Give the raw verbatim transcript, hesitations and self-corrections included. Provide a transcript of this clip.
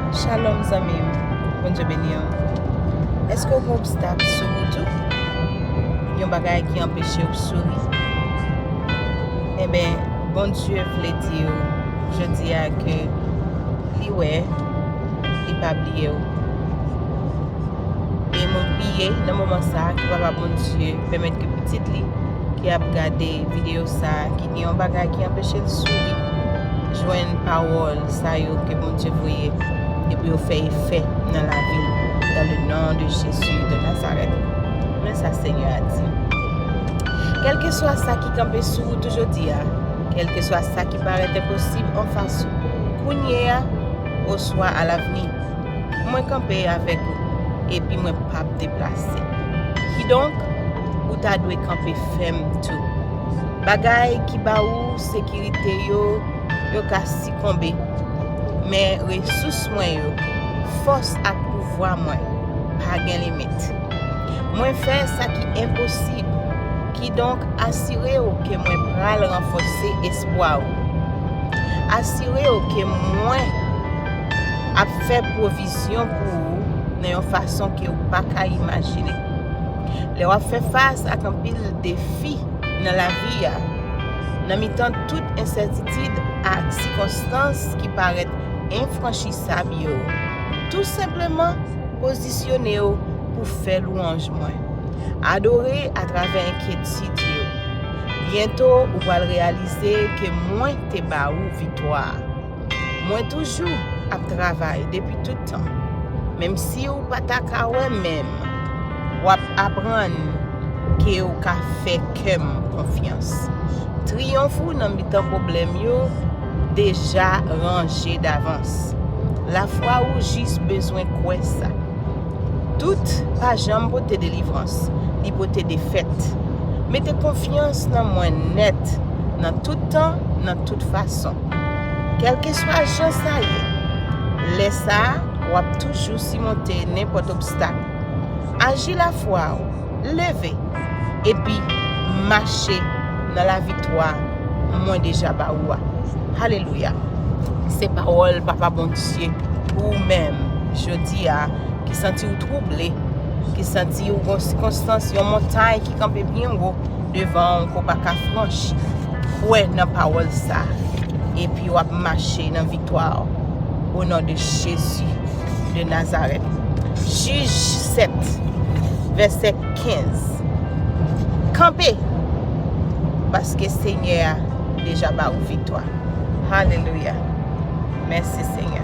Shalom zanmi m, Bondye beni w. Èske w gen obstak sou wout ou? Yon bagay ki anpeche w souri? Enben, Bondye vle di w jodi a ke li wè, li pa bliye w. E mwen priye nan moman sa a ke Papa Bondye pèmèt ke pitit li ki ap gade videyo sa a, ki gen yon bagay ki anpeche l souri, jwenn pawòl sa yo ke Bondye voye e pou yo fè efè nan lavi l, dans le nom de Jésus de Nazareth. Men sa Senyè a di. Kèlkeswa sa ki kanpe sou wout ou jodi a, kèlkeswa sa ki parèt enposib anfas ou, kounye a, oswa alavni, mwen kanpe avèk ou, epi mwen p ap deplase. Kidonk, ou ta dwe kanpe fèm tou. Bagay ki ba ou sekirite yo, yo ka sikonbe, men resous mwen yo, fòs ak pouvwa mwen pa gen limit. Mwen fè sa ki enposib. Kidonk, asire w ke mwen pral ranfòse espwa ou. Asire w ke mwen ap fè pwovizyon pou ou nan yon fason ke ou pa ka imajine. Lè w ap fè fas ak anpil defi nan lavi a, nan mitan tout ensètitid ak sikonstans ki parèt enfranchisab yo, tou senpleman pozisyone w pou fè lwanj mwen. Adore atravè enkyetid yo. Byento, ou pral reyalize ke mwen te ba ou viktwa a. Mwen toujou ap travay depi tout tan. Menm si w pa ta ka wè menm, w ap aprann ke w ka fè kè m konfyans. Triyonf ou nan mitan pwoblèm yo deja ranje davans. Lafwa ou jis bezwen kwè sa. Dout pa janm pote delivrans, li pote defèt. Mete konfyans nan mwen nèt, nan tout tan, nan tout fason. Kèlkeswa jan sa ye, lè sa a, w ap toujou simonte nenpòt obstak. Aji lafwa ou, leve, epi mache nan laviktwa mwen deja ba ou a. Alelouya. Se pawòl Papa Bondye pou ou menm jodi a, ki santi w twouble, ki santi w gon sikonstans, yon montay ki kanpe byen wo devan w ke w pa ka franchi. Kwè nan pawòl sa, epi w ap mache nan viktwa. O non de Jezi de Nazarèt. Jij sèt, vèsè kenz. Kanpe, paske Senyè a deja ba ou viktwa. Alelouya. Mèsi, Senyè.